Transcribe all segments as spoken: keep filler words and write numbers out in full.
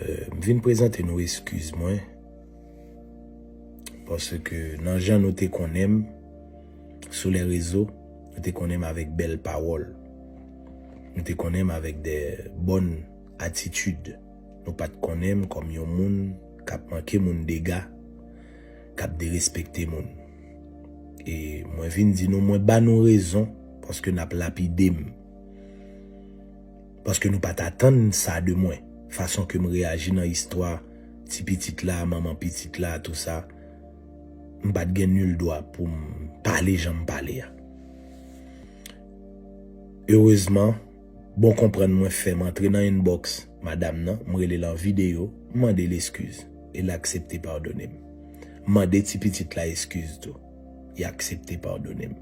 Euh, m vin prezante nou eskiz mwen, paske nan jan nou te konnen m sou lè rezo, nou te konnen m avèk bèl pawòl. Nou te konnen m avèk de bòn atitid. Nou pa t konnen m kòm yon moun k ap manke moun dega, k ap derespekte moun. E mwen vin di nou, mwen ba nou rezon, paske n ap lapide m. Paske nou pa t atann sa de mwen. Fason ke m reyaji nan istwa ti pitit la, manman pitit la, tou sa, m pa t gen nil dwa pou m pale jan m pale a. Erezman, bon konprann mwen fè m antre nan inbox madanm nan, m rele l an videyo, m mande l eskiz, e l aksepte padone m. M mande ti pitit la eskiz tou, li aksepte padone m.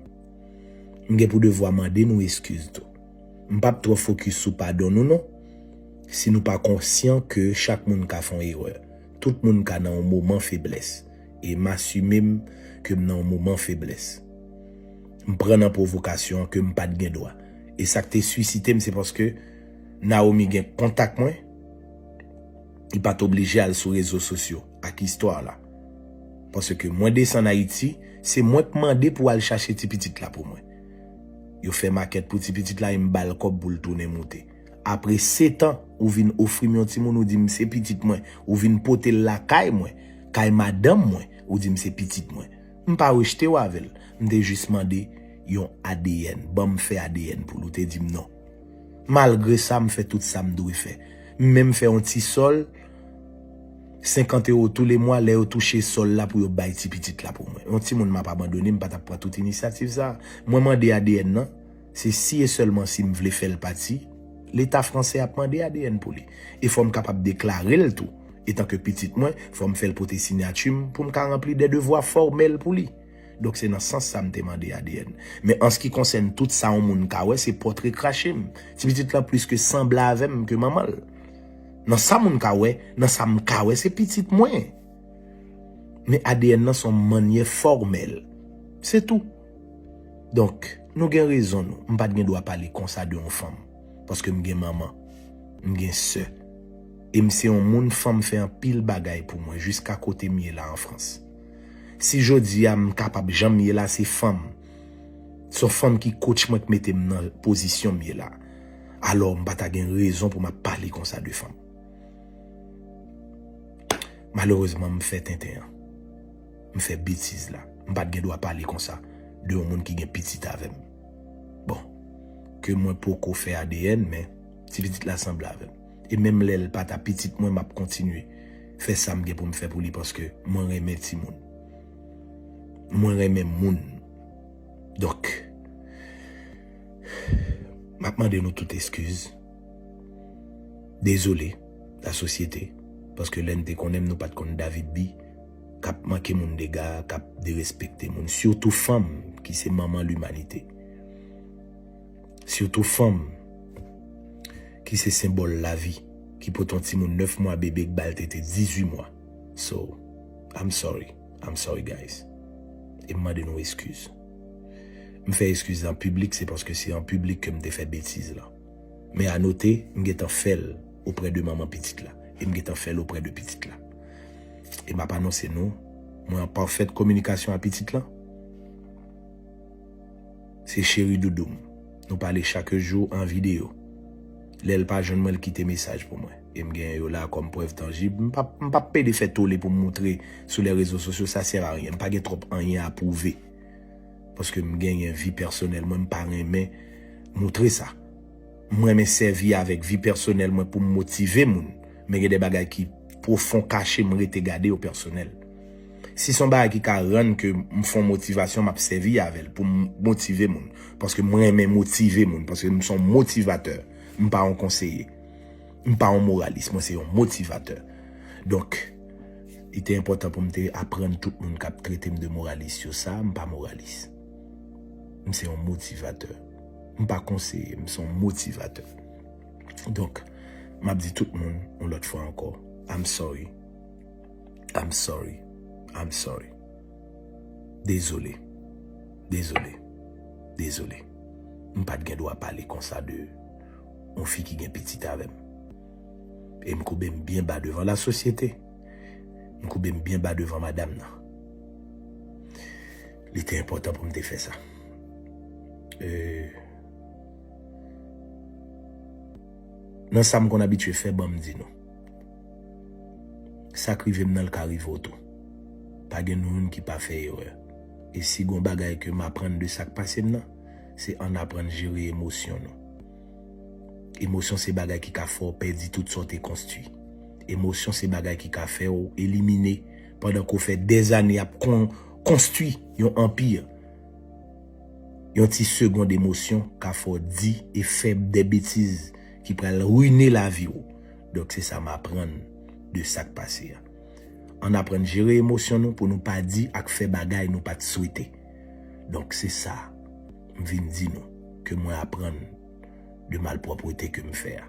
M gen pou devwa mande nou eskiz tou. M p ap twò fokis sou padon nou non. Si nou pa konsyan ke chak moun ka fè yon erè, tout moun ka nan yon moman feblès. E m asime m ke m nan yon moman feblès. M pran nan pwovokasyon ke m pa t gen dwa. E sa k te sisite m, se paske Naomi gen kontak mwen, li pa t oblije al sou rezo sosyo ak istwa la. Paske mwen desann Ayiti, se mwen k mande pou al chache ti pitit la pou mwen. Yo fè makèt pou ti pitit la e m ba l kòb pou l tounen moute. Apre sèt an, ou vin ofri m yon timoun, ou di m se pitit mwen, ou vin pote l lakay mwen, kay madanm mwen, ou di m se pitit mwen. M pa rejte w avè l, m te jis mande yon A D N, ban m fè A D N pou l, ou te di m non. Malgre sa, m fè tout sa m dwe fè. M menm fè yon ti sòl, senkant ewo toulemwa, lè yo touche sòl la pou yo bay ti pitit la pou mwen. Yon timoun m ap abandone, m pa t ap pran tout inisyativ sa. Mwen mande A D N nan, se si e sèlman si m vle fè l pati, Leta fransè ap mande A D N pou li. E fò m kapab deklare l tou. Etanke pitit mwen, fò m fè l pote siyati m pou m ka ranpli de devwa fòmèl pou li. Donk se nan sans sa m te mande A D N. Men an se ki konsène tout sa yon moun ka wè, se pòtre krache m. Ti pitit lan plis ke sanble avè m ke manman l. Nan sa moun ka wè, nan sa m ka wè, se pitit mwen. Men A D N nan se yon mannyè fòmèl. Se tou. Donk, nou gen rezon nou. M pa t gen dwa pale konsa de yon fanm. Paske m gen manman. M gen sè. E m se yon moun, fanm fè anpil bagay pou mwen jiska kote m ye la an Frans. Si jodi a m kapab jan m ye la, se fanm. Se yon fanm ki coach mwen, ki mete m nan pozisyon m ye la. Alò, m pa ta gen rezon pou m ap pale konsa de fanm. Malerezman, m fè tenten an. M fè betiz la. M pa t gen dwa pale konsa de yon moun ki gen pitit avè m. Bon, ke mwen poko fè A D N, men ti pitit la sanble avè m. E menm lè l pa ta pitit mwen, m ap kontinye fè sa m gen pou m fè pou li, paske mwen renmen timoun. Mwen renmen moun. Donk, m ap mande nou tout eskiz. Dezole, lasosyete, paske lè n te konnen m, nou pa t konn David B, k ap manke moun dega, k ap derespekte moun, sitou fanm ki se manman limanite. Sitou fanm ki se senbòl lavi, ki pote yon timoun nèf mwa bebe, k ba l tete dizuit mwa. So, I'm sorry. I'm sorry, guys. E m mande nou eskiz. M fè eskiz an piblik, se paske se an piblik ke m te fè betiz la. Men a note, m gentan fè l oprè de manman pitit la. E m gentan fè l oprè de pitit la. E m ap anonse nou, mwen an pafèt kominikasyon a pitit lan. Se cheri doudou m. Nou pale chak jou an videyo. Lè l pa jwenn mwen, l kite mesaj pou mwen. E m gen yo la kòm prèv tanjib. M p ap, m p ap pede fè tole pou m moutre sou lè rezo sosyo, sa sè a ryen. M pa gen twòp anyen a pwouve. Paske m genyen vi pèsonèl mwen, m pa renmen moutre sa. M renmen sèvi avèk vi pèsonèl mwen pou m motive moun. Men gen de bagay ki pwofon, kache, m rete gade yo pèsonèl. Si se yon bagay ki ka rann ke m fè yon motivasyon, m ap sèvi avè l pou m motive moun. Paske m renmen motive moun, paske m se yon motivatè. M pa yon konseye. M pa yon moralis, mwen se yon motivatè. Donk, li te enpòtan pou m te aprann tout moun k ap trete m de moralis yo sa, m pa moralis. M se yon motivatè. M pa konseye, m se yon motivatè. Donk, m ap di tout moun, yon lòt fwa ankò, I'm sorry. I'm sorry. I'm sorry. Dezole. Dezole. Dezole. M pa t gen dwa pale konsa de yon fi ki gen pitit avè m. E m koube m byen ba devan lasosyete. M koube m byen ba devan madanm nan. Li te enpòtan pou m te fè sa. Euh, nan sa m konn abitye fè, ban m di nou. Sa k rive m nan, l ka rive w tou. Pa gen nou youn ki pa fè erè. E si gon bagay ke m aprann de sa k pase m nan, se ann aprann jere emosyon nou. Emosyon se bagay ki ka fè w pèdi tout sa w te konstwi. Emosyon se bagay ki ka fè w elimine pandan ke w fè dèzane ap kon, konstwi yon anpi. Yon ti segond emosyon ka fè w di e fè de betiz ki pral rine lavi w. Donk se sa m aprann de sa k pase a. Ann aprann jere emosyon nou pou nou pa di ak fè bagay nou pa t swete. Donk se sa m vin di nou ke mwen aprann de malpwòpte ke m fè a.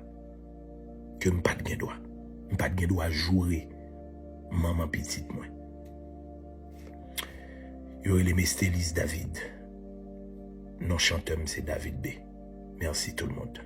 Ke m pa t gen dwa. M pa t gen dwa joure manman pitit mwen. Yo rele m Estelise David. Non chantè m se David B. Mèsi tout le monde.